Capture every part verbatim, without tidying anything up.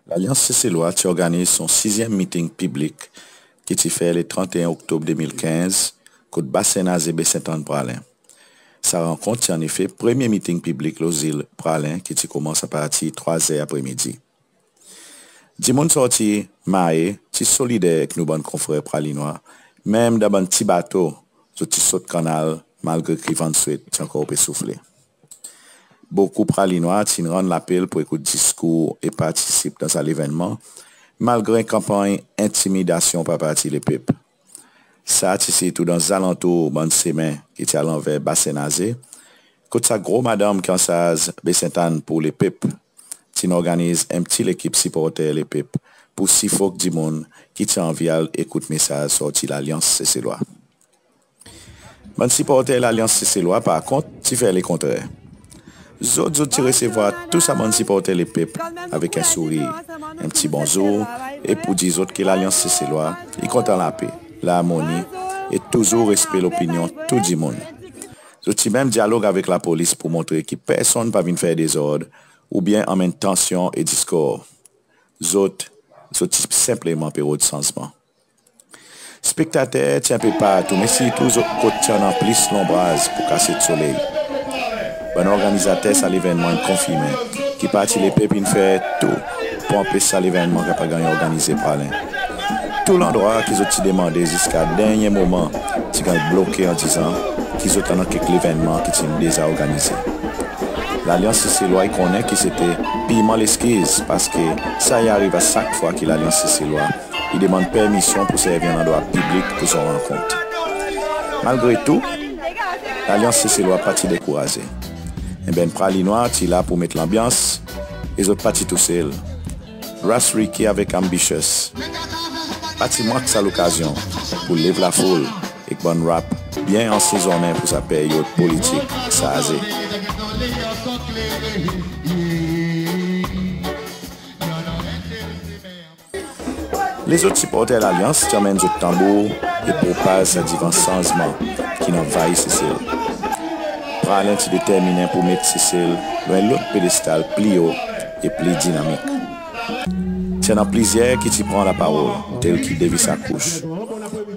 Lalyans Seselwa ti organiz son sizyenm miting piblik ki ti fer le trannteyen Oktob de mil kenz kot Basen Naze Baie Sent Ann Praslin. Sa rankont ti annefe premye miting piblik lo zil Praslin ki ti konmans apartir trwa zer apremidi. Dimoun sorti Mahé ti solider ek nou bann konfrer Pralinwa, menm dan bann pti bato zot ti sot kannal malgre ki vannswet ti ankor pe soufle. Bokou Pralinwa ti'n rann lapel pour ekout diskour e partisip dan sa levennman, malgre kanpanny entimidasyon par Parti Lepep. Sa ti sirtou dan zalantour bann semen ki ti al anver Basen Naze, kot sa gro madanm ki ansarz Baie Sent Ann pour Lepep ti'n organiz en pti lekip siporter Lepep pour sifok dimoun ki ti anvi al ekout mesaz sorti Lalyans Seselwa. Bann siporter Lalyans Seselwa, par kont, ti fer lekontrer. Zot, zot ti resevwar tou sa bann siporter Lepep avek en sourir, en pti bonzour, e pour dir zot ki Lalyans Seselwa i kontan lape, larmoni e touzour respe lopinyon tou dimoun. Zot ti menm dyalog avek lapolis pour montre ki personn pa vin fer dezord oubyen anmenn tansyon e diskor. Zot, zot ti senpleman pe rod sanzman. Spektater ti en pe partou, me sirtou zot kot ti annan plis lonbraz pour kasyet soley. Bann organizater sa levennman in konfirmen ki Parti Lepep in fer tou pour anpes sa levennman kapab ganny organize Praslin. Tou landrwa ki zot ti demande ziska dernyen moman ti ganny bloke an dizan ki zot annan kek levennman ki ti'n deza organize. Lalyans Seselwa i konnen ki sete pirman leskiz, paske sa i ariv a sak fwa ki Lalyans Seselwa i demann permisyon pour servi en landrwa piblik pour son rankont. Malgre tou, Lalyans Seselwa pa ti dekouraze. En bann Pralinwa ti la pour met lanbyans, e zot pa ti tousel. Ras Ricky avek Ambitious pa ti mank sa lokazyon pour lev lafoul ek bann rap byen asezonnen pour sa peryod politik sarze. Lezot siporter Lalyans ti anmenn zot tanbour e propaz sa divan sanzman ki'n anvayi Sesel. Praslin ti determinen pour met Sesel lo en lot pedestal pli o e pli dinamik. Ti annan plizyer ki ti pran laparol, tel ki Davis Accouche.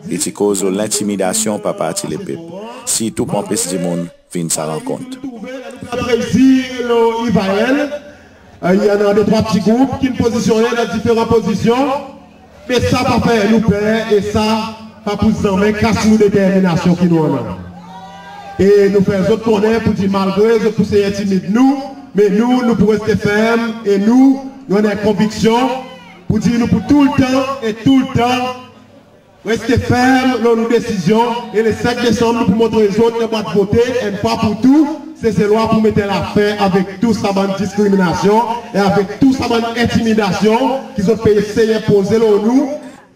I ti koz lo lentimidasyon par Parti Lepep, sirtou pour anpes dimoun vin sa rankont. Apre isi lo Ivael, i annan de trwa pti group ki'n pozisyonnen dan diferan pozisyon, me sa pa fer nou per e sa pa pou zanmen kas nou determinasyon ki nou annan. E nou fer zot konnen pour dir malgre zot pou sey entimid nou, me nou, nou pou reste ferm e nou, nou annan konviksyon pour dir nou pou toultan e toultan reste ferm lo nou desizyon, e le senk Desanm nou pou montre zot dan bwat vote, enn fwa pour tou, Seselwa pou met lafen avek tou sa bann diskriminasyon e avek tou sa bann entimidasyon ki zot pe esey enpoze lo nou.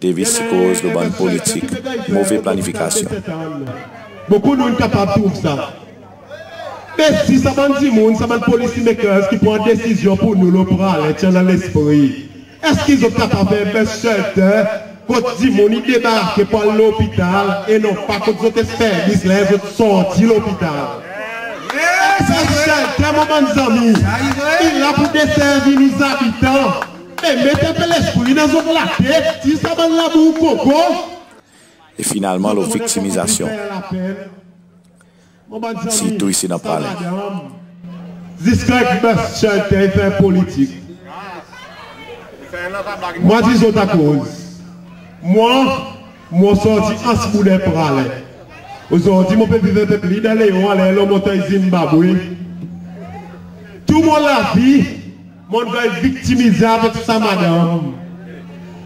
Davis ti koz lo bann politik move planifikasyon. Bokou nou in kapab trouv sa. Me si sa bann dimoun, sa bann policy makers ki pran desizyon pour nou lo Praslin ti annan lespri, eski zot kapab fer bus shelter kot dimoun i debarke pour al lopital e non pa kot zot esper bis ler zot sorti lopital? Bus shelter, mon bann zanmi, i la pour deservi nou zabitan. E met en pe lespri dan zot latet, tir sa bann labour koko. E finalman, lo viktimizasyon, sirtou isi dan Praslin. Ziska ek bus shelter i fer politik. Mon a dir zot akoz. Mwan, mon sorti Anse Boudin, Praslin. Ozordi mon pe viv en pe pli dan Leon, anler lo montay Zimbabwe. Tou mon lavi, mon'n ganny viktimize avek sa madanm.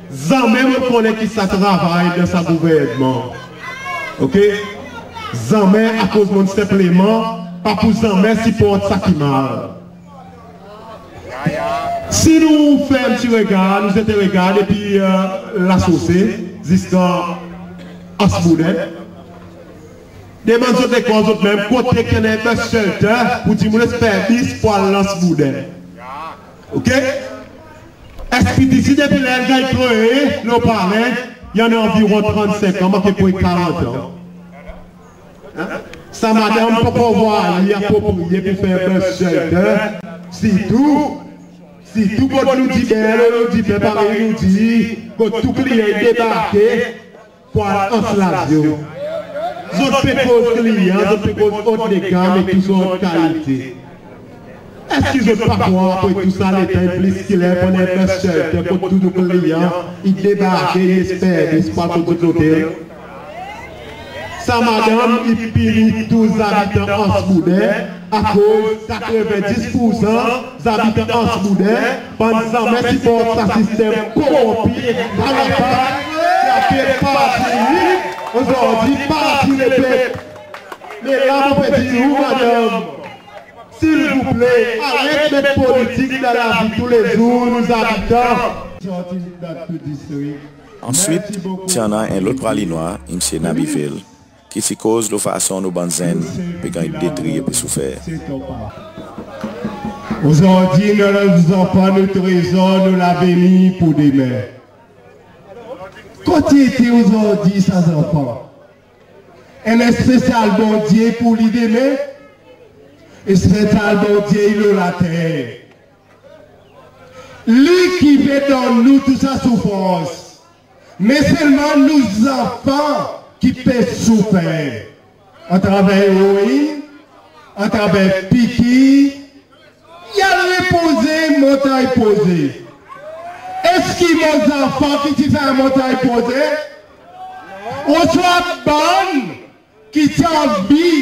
Zanmen mon'n konnen ki sa travay dan sa gouvernman. Oke? Zanmen, akoz mon'n senpleman pa pou zanmen siport sa ki mal. Si nou fer en pti regar, nou zete regar depi, e, Lasose ziska Anse Boudin. Demann zot lekor zot menm kote ki annan bus shelter pour dimoun esper bis pour al Anse Boudin. Oke? SPTC depi ler i ganny kree lo Praslin, i annan anviron trannsenk an, manke pou karant an. Sa madanm pa ankor war li apropriye pour fer bus shelter, sirtou Si tou kot nou dir bel, nou dir bel parey nou dir, kot tou kliyan i debarke pour al ans lazyo. Zot pe koz kliyan, zot pe koz ot legam e tou zot kalite. Eski zot pa krwar apre tou sa letan i plis kler pour annan en bus shelter kot tou nou kliyan i debarke, i esper de spot kot zot lotel? Sa madanm i pini tou zabitan Anse Boudin, akoz katreven dis poursan zabitan Anse Boudin pa'n zanmen siport sa sistenm koronpi e karapat ki apel Parti Inik, ozordi Parti Lepep. Me la mon pe dir ou, madanm, silvouple, aret met politik dan lavi toulezour nou zabitan. Sorti dan tou distrik. Answit, ti annan en lot Pralinwa, Msye Nabivel, ki ti koz lo fason nou bann zenn pe ganny detri e pe soufer. Ozordi nou annan zanfan, nou trezor, nou lavenir pour demen. Kot i ete ozordi sa zanfan? En espesyal Bondye pour li demen, espesyal Bondye i lo later. Li ki pe donn nou tou sa soufrans. Me selman nou zanfan ki pe soufer. Atraver eroin, atraver pikir, i al repoze Montagne Posée. Eski mon zanfan ki ti fer Montagne Posée? Oswa bann ki ti anvi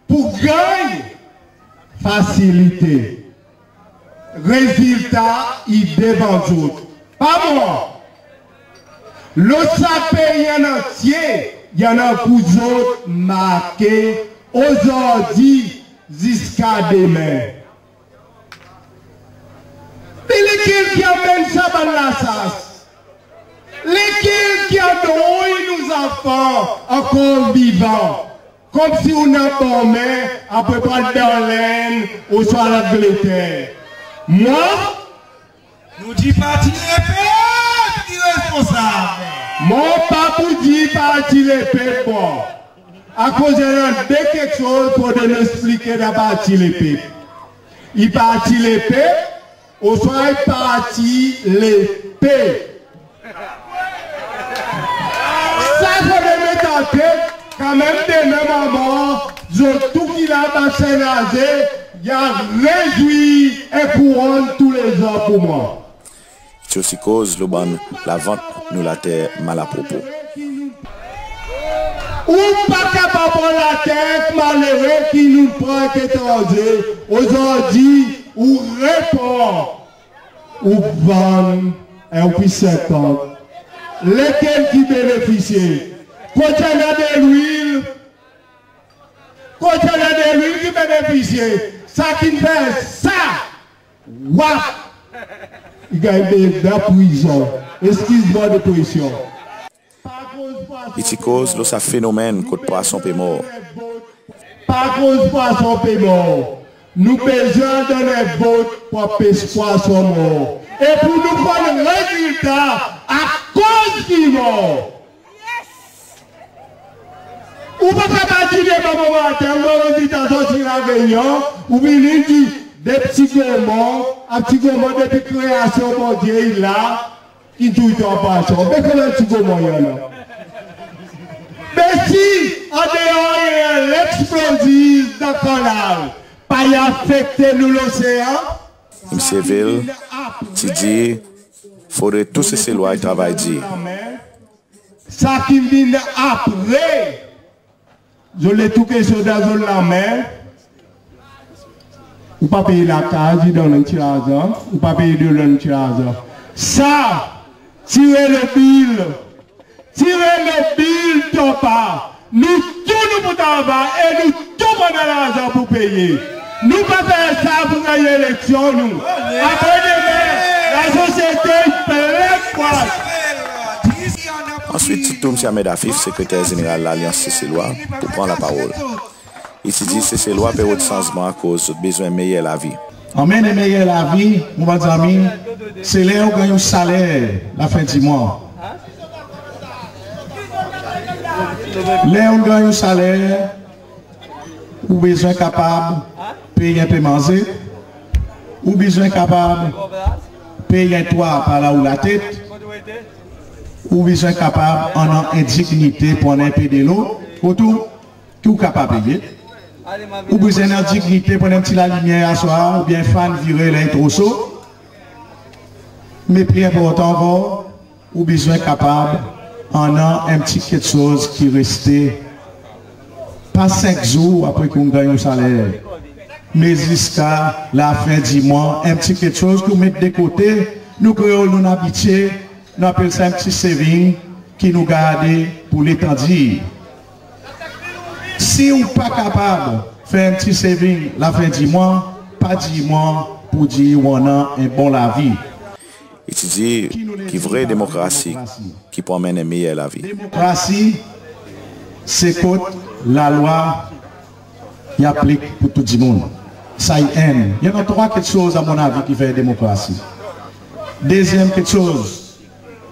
pour ganny fasilite. Rezilta i devan zot, pa mwan. Lo sa pei an antye, i annan pour zot marke ozordi ziska demen. Me lekel ki anmenn sa bann lasas? Lekel ki androy nou zanfan ankor vivan? Konmsi ou'n anbonmen apre pran dan Lenn oswa Langleter. Mwan? Nou dir Parti Lepep ki responsab. Mon pa pou dir Parti Lepep, bon. Akoz i annan de keksoz fodre nou eksplike dan Parti Lepep. I Parti Lepep, oswa i Parti Lepe. Sa fodre met an tet, kanmenm demen manman, zot tou ki la dan Sen-Naze, i a rezwi en kouronn toulezor pour mwan. Ti osi koz lo bann lavant nou later malapropo. Ou pa kapab pran later malere ki nou pran ek etranze. Ozordi, ou repran, ou vann, e ou pi senkant. Lekel ki benefisye? Kot i annan delwil? Kot i annan delwil ki benefisye? Sa ki'n fer sa, wap, i ganny met dan prizon. Eskiz mwan de presyon. I ti koz lo sa fenomenn kot pwason pe mor. Pa koz pwason pe mor. Nou bezwen donn en vot pour pes pwason mor. E pour nou konn rezilta akoz ki mor. Ou pa kapab dir demen bomaten, ou rezilta sorti La Réunion, ou vini dir de pti gomon, a pti gomon depi kreasyon Bondye i la, ki touy twa pwason. Me konbyen pti gomon i annan? Me si an deor i annan leksplozyon dan kannal, pa i afekte nou losean? Msye Vil ti dir, fodre tou Seselwa i travay dir. Sa ki vin apre, zot le tou keksoz dan zot lanmen. Ou pa pey lakaz, i donn ou ti larzan. Ou pa pey dolo, i donn ou ti larzan. Sa, tire le bil. Tire le bil, tonpa. Nou tou nou pou travay e nou tou pou annan larzan pou peye. Nou pa fer sa pou ganny eleksyon nou. Apre demen, lasosyete i plen pwat. Answit, ti tour Msye Ahmed Afif, Sekreter Zeneral Lalyans Seselwa, pou pran laparol. I ti dir Seselwa pe rod sanzman akoz zot bezwen meyer lavi. Anmenn meyer lavi, mon bann zanmi, se ler ou ganny ou saler lafen di mwan. Ler ou ganny ou saler, ou bezwen kapab pey en pe manze, Ou bezwen kapab pey en twa par la ou latet. Ou bezwen kapab annan en dinyite pou annan en pe delo kot ou, ki ou kapab peye. Ou bezwen annan dinyite pou annan en pti lalimyer aswar, oubyen fan vire ler i tro so. Me pli enportan ankor, ou bezwen kapab annan en pti keksoz ki reste, pa senk zour apre ki ou'n ganny ou saler, me ziska lafen di mwan, en pti keksoz ki ou met de kote. Nou Kreol nou'n abitye, nou apel sa en pti saving ki nou garde pour letan dir. Si ou pa kapab fer en pti saving lafen di mwan, pa dir mwan pou dir ou annan en bon lavi. I ti dir ki vre demokrasi ki pou anmenn en meyer lavi. Demokrasi, se kot lalwa i aplik pour tou dimoun. Sa i enn. I annan trwa keksoz, a mon avi, ki fer demokrasi. Dezyenm keksoz,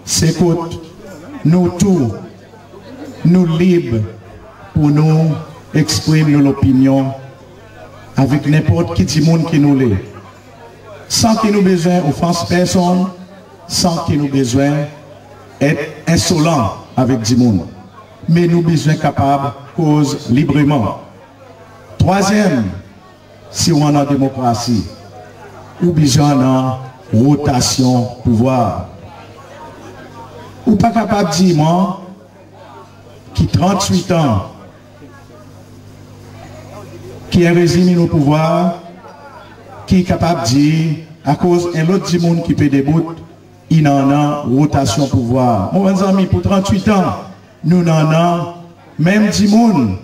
se kot nou tou nou lib pour nou eksprim nou lopinyon avek nenport ki dimoun ki nou le, san ki nou bezwen ofans personn, san ki nou bezwen et ensolan avek dimoun. Me nou bezwen kapab koz libreman. Trwazyenm, si ou annan demokrasi, ou bezwen annan rotasyon pouvwar. Ou pa kapab dir mwan ki trant-wit an ki en rezim in o pouvwar, ki kapab dir, akoz en lot dimoun ki pe debout, in annan rotasyon pouvwar. Mon bann zanmi, pour trant-wit an, nou'n annan menm dimoun,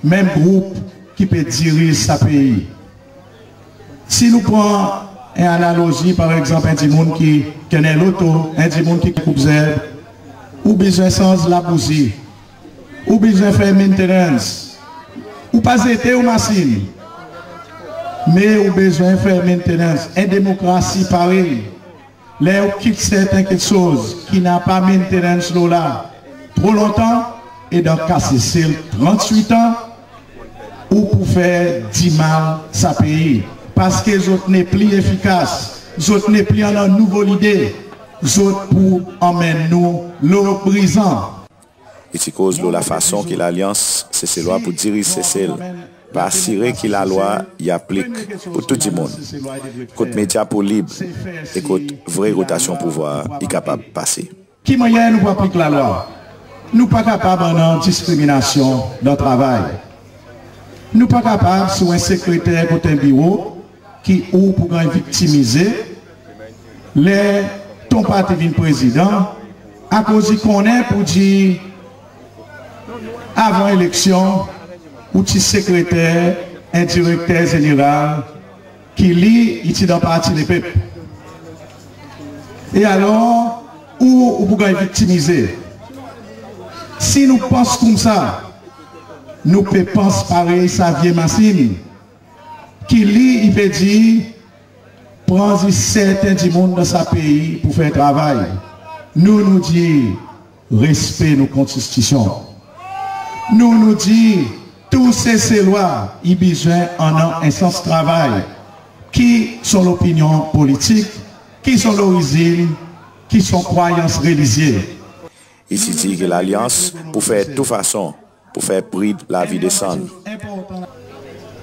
menm group ki pe diriz sa pei. Si nou pran en analozi, par egzanp, en dimoun ki, ki annan en loto, en dimoun ki koup zerb, ou bezwen sanz labouzi, ou bezwen fer maintenance, ou pa zete ou masin, me ou bezwen fer maintenance. En demokrasi parey, ler ou kit serten keksoz ki napa maintenance lo la tro lontan, e dan ka Sesel trant-wit an, ou pou fer dimal sa pei, paski zot nepli efikas, zot nepli annan nouvo lide, zot pou anmenn nou lo prizon. I ti koz lo lafason ki Lalyans Seselwa pou Diriz Sesel pa asire ki lalwa i aplik pour tou dimoun, kot medya pou lib e kot vre rotasyon pouvwar i kapab pase. Ki mannyer nou pou aplik lalwa? Nou pa kapab annan diskriminasyon dan travay. Nou pa kapab, si ou en sekreter kot en biro, ki ou pou ganny viktimize ler ton parti vin prezidan, akoz i konnen pour dir avan eleksyon ou ti sekreter en direkter zeneral ki li i ti dan Parti Lepep. E alor ou, ou pou ganny viktimize. Si nou pans koumsa, nou pe pans parey sa vye masin ki li i pe dir, pran zis serten dimoun dan sa pei pour fer travay. Nou, nou dir, respe nou Konstitisyon. Nou, nou dir, tou Seselwa i bezwen annan en sans travay, ki son lopinyon politik, ki son lorizin, ki son krwayans relizye. I ti dir ki Lalyans pou fer tou fason pour fer pri lavi desann.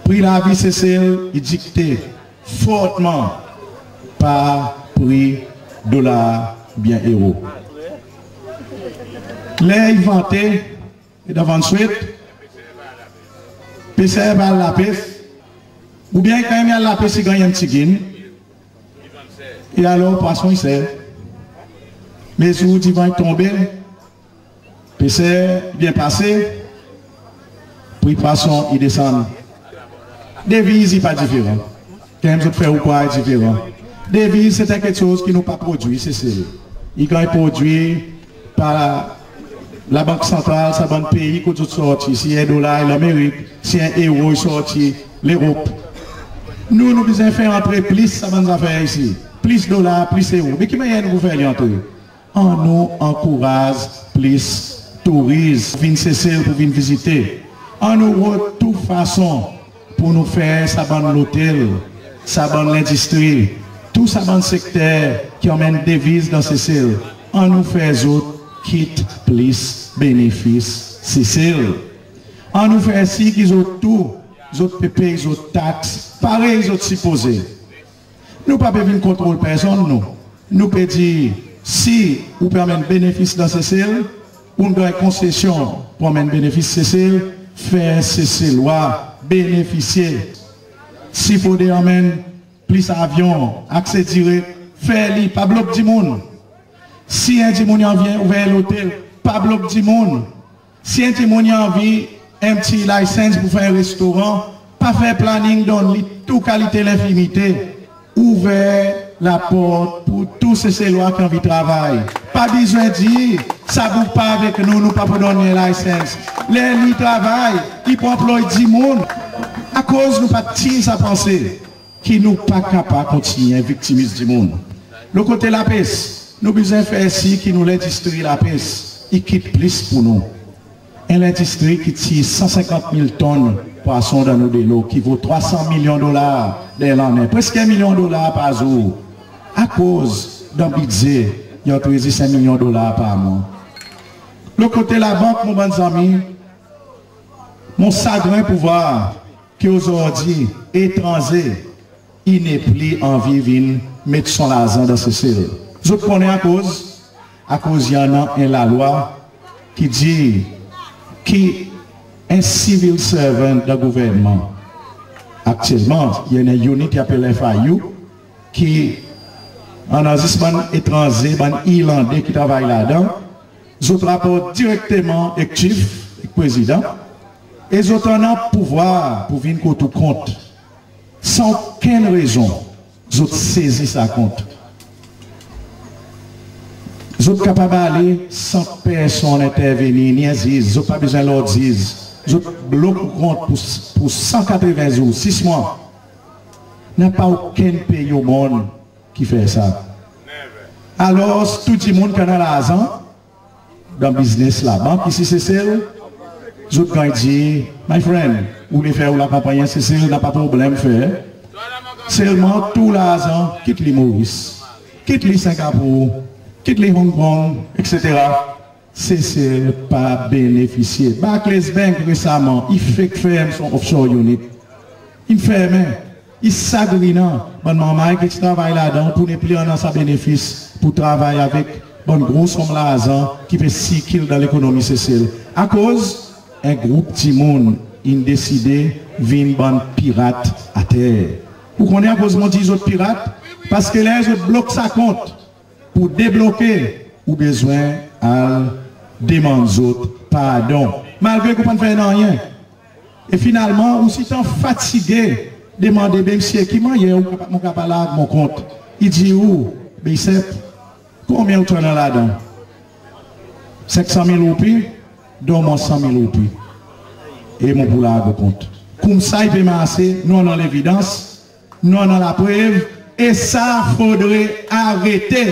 Pri lavi Sesel i dikte fortman par pri dolar oubyen ero. Ler i vante, e dan Vanswet, peser pa al lapes, oubyen kan i al lapes i ganny en pti gin, e alor pwason i ser. Me zour divan i tonbe, peser i byen pase, pri pwason i desann. Deviz i pa diferan. Kantmenm zot fer ou krwar i diferan. Deviz se en keksoz ki nou pa prodwir Sesel. I ganny prodwir par Labank Santral sa bann pei kot zot sorti. Si en dolar i Lamerik, si en ero i sorti Lerop. Nou, nou bezwen fer antre plis sa bann zafer isi. Plis dolar, plis ero. Me ki mannyer nou pou fer li antre? Annou ankouraz plis touris vin Sesel pour vin vizite. Annou rod tou fason pour nou fer sa bann lotel sa bann lendistri, tou sa bann sekter ki anmenn deviz dan Sesel, annou fer zot kit plis benefis Sesel. Annou fer sir ki zot tou, zot pe pey zot taks parey zot sipoze. Nou pa pe vin kontrol personn, nou. Nou pe dir, si ou pe anmenn benefis dan Sesel, ou'n ganny konsesyon pour anmenn benefis Sesel, fer Seselwa benefisye. Si fodre anmenn plis avyon, akse direk, fer li, pa blok dimoun. Si en dimoun i anvi ouver lotel, pa blok dimoun. Si en dimoun i anvi en pti license pour fer en restoran, pa fer planning, donn li tou kalite lenfirmite. Ouver laport pour tou Seselwa ki anvi travay. Pa bezwen dir, sa boug pa avek nou, nou pa pou donn li en license. Ler li travay, i pou anploy dimoun. Akoz nou pa tir sa panse ki nou pa kapab kontinyen viktimis dimoun. Lo kote lapes, nou bezwen fer sir ki nou lendistri lapes i kit plis pour nou. En lendistri ki tir san senkant mil tonn pwason dan nou delo, ki vo trwa san milyon dolar dan en lannen, preski en milyon dolar par zour. Akoz dan bidze i antre zis en milyon dolar par mwan? Lo kote labank, mon bann zanmi, mon sagren pour vwar ki ozordi etranze i nepli anvi vin met son larzan dan Sesel. Zot konnen akoz? Akoz i annan en lalwa ki dir ki en civil servant dan gouvernman, aktyelman i annan en unit ki apel F I U, ki annan zis bann etranze, bann Irlande ki travay ladan. Zot raport direkteman ek Chief, ek Prezidan, e zot annan pouvwar pour vin kot ou kont, san okenn rezon. Zot sezi sa kont. Zot kapab ale san personn entervenir, ni en ziz. Zot pa bezwen lord ziz. Zot blok ou kont pour, pour san katreven zour, sis mwan. Napa okenn pei o monn ki fer sa. Alors, tou dimoun ki annan larzan dan biznes labank isi Sesel, zot ganny dir, my friend, ou le fer ou lakonpannyen Sesel, napa problenm, fer. Selman tou larzan, kit li Moris, kit li Singapore, kit li Hong Kong, et cetera. Sesel pa benefisye. Barclays Bank resaman, i fek ferm son offshore unit. In fermen. I sagrinan, bann marmay ki ti travay ladan pour nepli annan sa benefis pour travay avek bann gro sonm larzan ki pe sirkil dan lekonomi Sesel. Akoz en group dimoun in deside vin bann pirat ater. Ou konnen akoz mon dir zot pirat? Parski ler zot blok sa kont, pour debloke, ou bezwen al demann zot pardon, malgre ki ou pa'n fer nanryen. E finalman, ou sitan fatige demande, be msye, ki mannyer ou kapab, mon kapab larg mon kont? I dir ou, be Sep, konbyen ou ti annan ladan? Senk san mil roupi? Donn mwan san mil roupi e mon pou larg ou kont. Koumsa i pe marse, nou annan levidans, nou annan laprev, e sa fodre arete.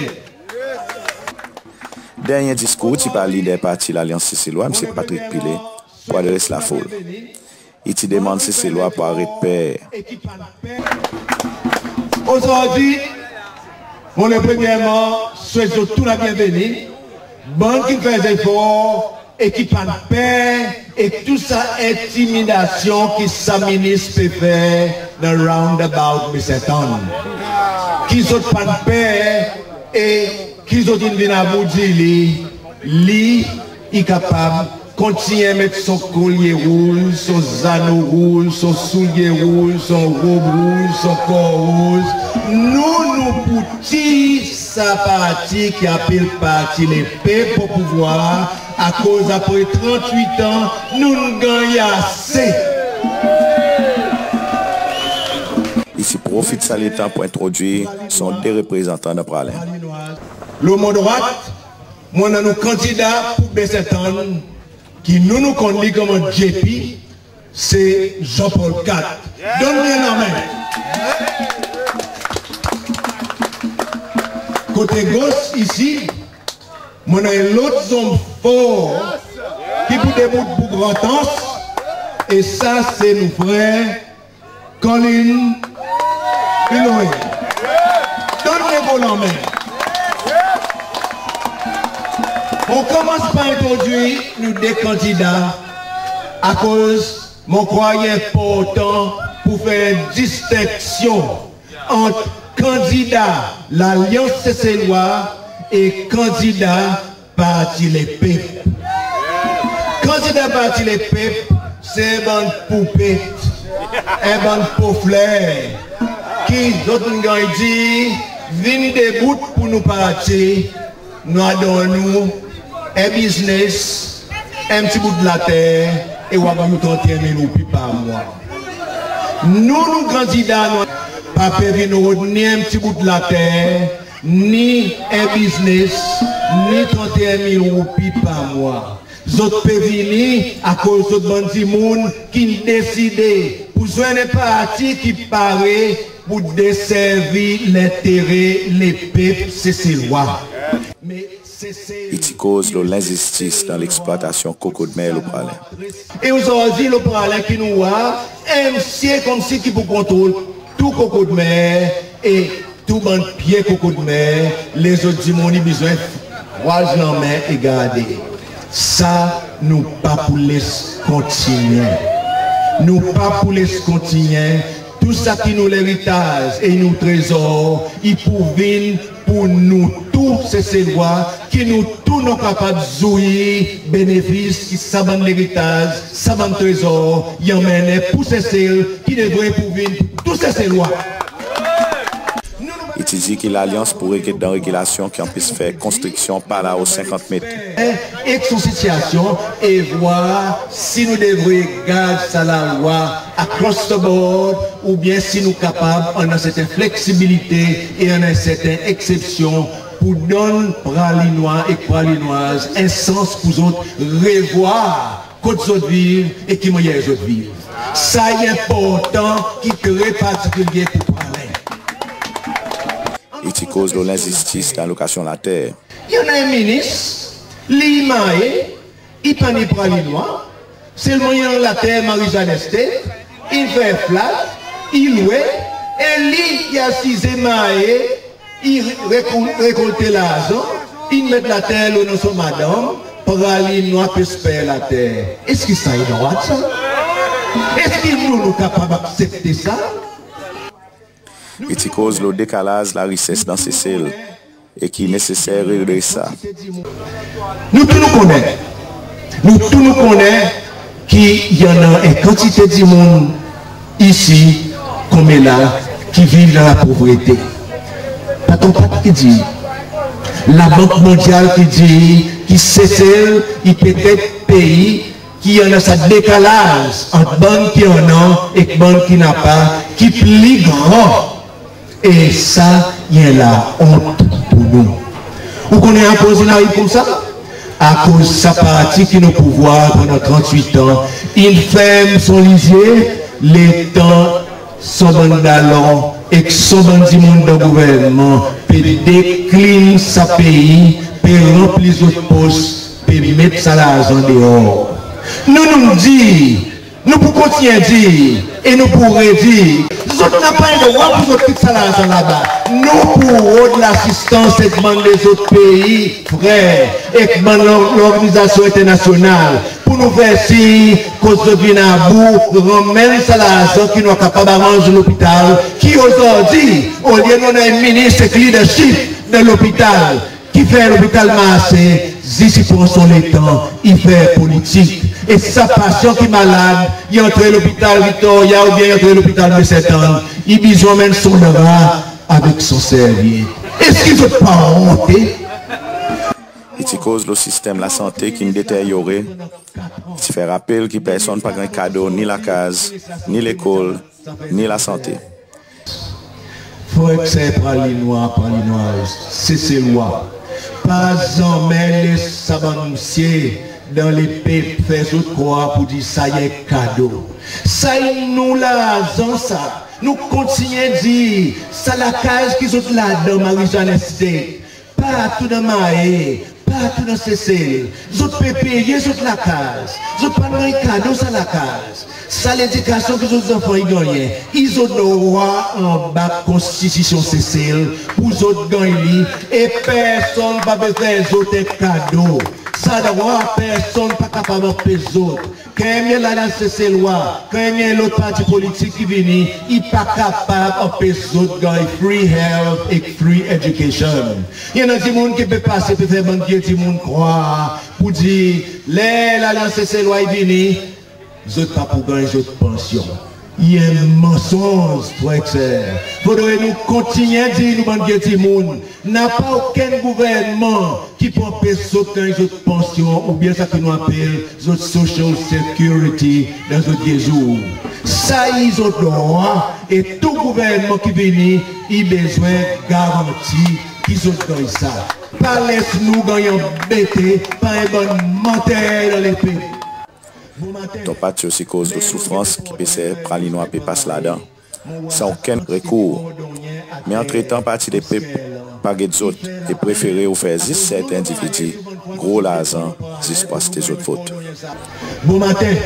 Dernyen diskour ti par Lider Parti Lalyans Seselwa, Msye Patrick Pillay, pour adres lafoul. I ti demann Seselwa pour aret per. Ozordi, mon le premyerman swet zot tou labyenveni, bann ki'n fer zefor e ki pa'n per ek tou sa entimidasyon ki sa minis pe fer dan roundabout Baie Ste Anne. Ki zot pa'n per e ki zot in vin about li, li i kapab kontinyen met son kolye rouz, son zano rouz, son soulye rouz, son rob rouz, son kor rouz. Nou, nou pou tir sa parti ki apel Parti Lepep o pouvwar, akoz apre trannwit an, nou'n ganny ase. I ti profit sa letan pour entrodwir son de reprezantan dan Praslin. Lo mon drwat, mon annan nou kandida pour Baie Ste Anne, ki nou, nou konn li konman J P, se Jean-Paul Kat. Donn li en lanmen. Kote gos isi, mon annan en lot zonm for ki pou debout pour Grandans, e sa se nou frer Colin Pli lwen. Donn nou en bon lanmen. Mon konmans par entrodwir nou de kandida, akoz mon krwar i enportan pour fer en distenksyon ant kandida Lalyans Seselwa e kandida Parti Lepep. Kandida Parti Lepep se bann poupet, en bann po fler ki zot in ganny dir, vin debout pour nou parti, nou a donn ou en biznes, en pti bout later e ou a ganny ou trannteyen mil roupi par mwa. Nou, nou kandida, nou pa pe vin rod ni en pti bout later, ni en biznes, ni trannteyen mil roupi par mwa. Zot pe vini akoz zot bann dimoun ki'n deside pour zwenn en parti ki pare pour deservi lentere lepep Seselwa. Me Sesel... I ti koz lo lenzistis dan leksplwatasyon kokodmer lo Praslin. E ozordi lo Praslin ki nou war, en msye konmsi ki pour kontrol tou kokodmer e tou bann pye kokodmer, lezot dimoun i bezwen krwaz lanmen e garde. Sa nou pa pou les kontinyen. Nou pa pou les kontinyen. Tou sa ki nou leritaz e nou trezor, i pou vin pour nou tou Seselwa, ki nou tou nou kapab zwir benefis ki sa bann leritaz, sa bann trezor i anmennen pour Sesel, ki devret pou vin pour tou Seselwa. I ti dir ki Lalyans pou reget dan regilasyon ki anpes fer konstriksyon par lao senkant met. Ek son sitiyasyon e vwar si nou devret gard sa lalwa across the board, oubyen si nou kapab annan serten fleksibilite e annan serten eksepsyon pour donn Pralinwa ek Pralinwaz en sans pour zot revwar kot zot viv e ki mannyer zot viv. Sa i enportan, ki tre partikilye pour Praslin. I ti koz lo lenzistis dan alokasyon later. I annan en minis, li i maye, i pa ni Pralinwa, selman i annan later Marie-Jeanne Estate, i fer flat, i lwe, e li i asize maye, i rekolte larzan, i met later lo non son madanm, Pralinwa pe esper later. Eski sa i drwat sa? Eski nou, nou kapab aksepte sa? I ti koz lo dekalaz larises dan Sesel e ki neseser redres sa. Nou tou nou konnen, nou tou nou konnen ki i annan en kantite dimoun isi konmela ki viv dan lapovrete. Patron Pat ki dir, Labank Mondyal ki dir ki Sesel i petet pei ki annan sa dekalaz ant bann ki annan ek bann ki napa, ki pli gran. E sa i en laont pour nou. Ou konnen akoz in ariv koumsa? Akoz sa parti ki'n o pouvwar pandan trannwit an in ferm son lizye letan son bann dalon ek son bann dimoun dan gouvernman pe deklin sa pei, pe ranpli zot pos, pe met sa larzan deor. Nou, nou dir, nou pou kontinyen dir e nou pou redir, zot napa en drwa pour zot kit sa larzan laba. Nou pou rod lasistans ek bann lezot pei frer ek bann lor-, lorganizasyon enternasyonal pour nou fer sir kot zot vin abou, ranmenn sa larzan ki nou a kapab aranz lopital, ki ozordi, olye nou annan en minis ek leadership dan lopital ki fer lopital marse, zis i pran son letan, i fer politik. E sa pasyan ki malad, i antre lopital Victoria oubyen i antre lopital Baie Sainte Anne, i bezwen anmenn son dra avek son servyet. Eski zot pa onte? I ti koz lo sistenm lasante ki'n deteryore. I ti fer rapel ki personn pa ganny kado ni lakaz, ni lekol, ni lasante. Frer, ser, Pralinwa, Pralinwaz, Seselwa, pa zanmen les sa bann msye dan lepep fer zot krwar pour dir sa i en kado. Sa i nou larzan sa. Nou kontinyen dir, sa lakaz ki zot ladan Marie-Jeanne Estate, partou dan Mahe, partou dan Sesel, zot pe peye zot lakaz, zot pa'n ganny kado sa lakaz. Sa ledikasyon ki zot zanfan i gannyen, i zot drwa anba Konstitisyon Sesel pour zot ganny li, e personn pa pe fer zot en kado. Sa drwa, personn pa kapab anpes zot. Ker menm Lalyans Seselwa, ker menm lot parti politik ki vini, i pa kapab anpes zot ganny free health ek free education. I annan dimoun ki pe pase pe fer bann vye dimoun krwar pour dir ler Lalyans Seselwa i vini, zot pa pou ganny zot pansyon. I en mansonz, frer ek ser. Fodre nou kontinyen dir nou bann vye dimoun, napa okenn gouvernman ki pou anpes zot ganny zot pansyon oubyen sa ki nou apel zot social security dan zot vye zour. Sa i zot drwa, e tou gouvernman ki vini i bezwen garanti ki zot ganny sa. Pa les nou ganny anbete par en bann manter dan lepep. Tonpatch i osi koz lo soufrans ki peser Pralinwa pe pas ladan, san okenn rekour. Me antretan, Parti Lepep pa get zot e prefere ofer zis serten endividi gro larzan zis pour aste zot vot. Bomaten,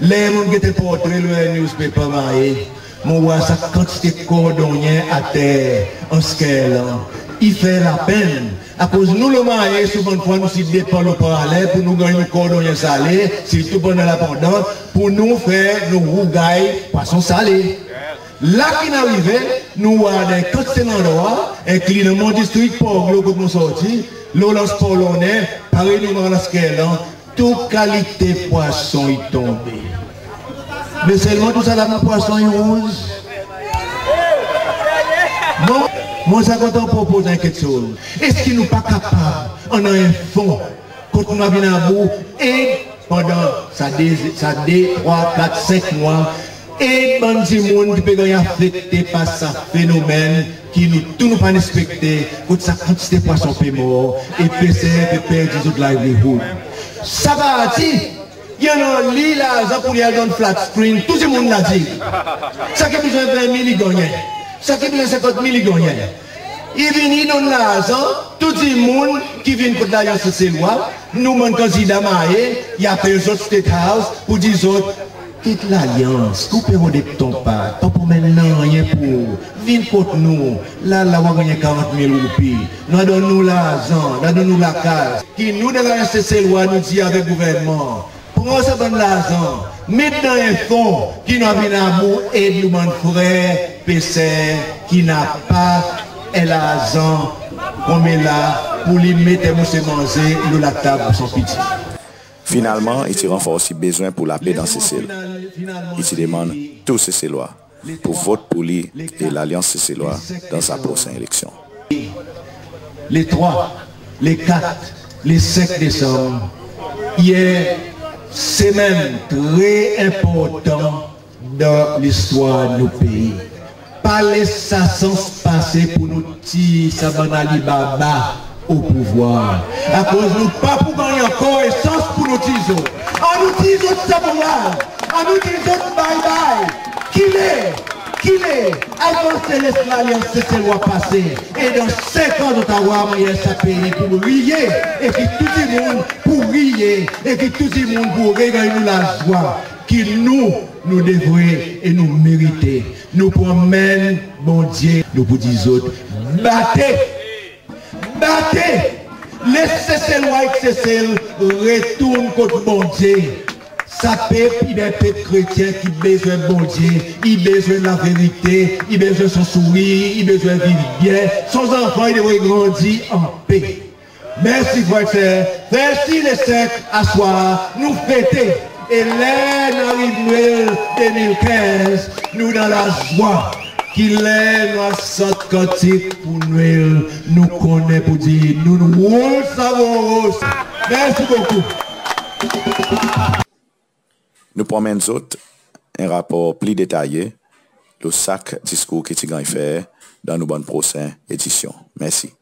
ler mon'n get en portre lo en newspaper Mahe, mon war sa kantite kordonnyen ater Anse Kerlan. I fer lapenn. Akoz nou lo Mahe, souvandfwa nou ti depan lo Praslin pour nou ganny nou kordonnyen sale, sirtou pandan lapandan, pour nou fer nou rougay pwason sale. La ki'n arive, nou war dan en kantite landrwa, enkli dan mon distrik Port Glaud kot mon sorti, lo Anse Port Launay, parey nou war Anse Kerlan, tou kalite pwason i tonbe. Me selman tou sa la bann pwason i rouz. Bon, mon ti a kontan propoz en keksoz. Eski nou pa kapab annan en fon kot nou a vin about e pandan sa de, sa de, trwa, kat, senk mwa, ed bann dimoun ki pe ganny afekte par sa fenomenn ki nou tou nou pa'n ekspekte, kot sa kantite pwason pe mor e peser pe perdi zot livelihood. Sa parti i annan li larzan pour li al donn flat screen tou dimoun La Digue. Sa ki bezwen ven mil i gannyen. Sa ki bezwen senkant mil i gannyen. I vini donn larzan tou dimoun ki vin kot Lalyans Seselwa, nou bann kandida Mahe, i apel zot State House pour dir zot, kit Lalyans, koup rod ek tonpat, pa pou anmenn nanryen pour ou. Vin kot nou, la, la ou a gannyen karant mil roupi. Nou a donn ou larzan, nou a donn ou lakaz. Ki nou dan Lalyans Seselwa nou dir avek gouvernman, pran sa bann larzan, met dan en fon ki nou a vin about ed nou bann frer peser ki napa en larzan konmela pour li met en morso manze lo latab pour son piti. Finalman, i ti ranforsi bezwen pour lape dan Sesel. I ti demann tou Seselwa pour vot pour li e Lalyans Seselwa dan sa prosen eleksyon. Le trwa, le kat, le senk Desanm, i en semenn tre enportan dan listwar nou pei. Pa les sa sans pase pour nou tir sa bann Alibaba o pouvwar. Akoz nou pa pou ganny ankor en sans pour nou tir zot. Annou dir zot sa voyaz. Annou dir zot bye bye. Kile, kile, avanse, les Lalyans Seselwa pase. E dan senk an zot a war mannyer sa pei pou briye, e ki tou dimoun pou riye, e ki tou dimoun pou reganny nou lazwa ki nou, nou devre e nou merite. Nou pou anmenn Bondye, nou pou dir zot, bate! Bate! Les Seselwa ek Sesel retourn kot Bondye. Sa pep i en pep kretyen ki bezwen Bondye, i bezwen laverite, i bezwen son sourir, i bezwen viv byen, son zanfan i devre grandi an pe. Mersi frer ek ser. Mersi, le senk aswar nou fete. E ler nou ariv Nwel de mil kenz, nou dan lazwa. Ki ler nou a sant kantik pour Nwel, nou konnen pour dir nou, nou roul sa voros. Mersi bokou. Nou pou anmenn zot en rapor pli detaye lo sak diskour ki ti ganny fer dan nou bann prosen edisyon. Mersi.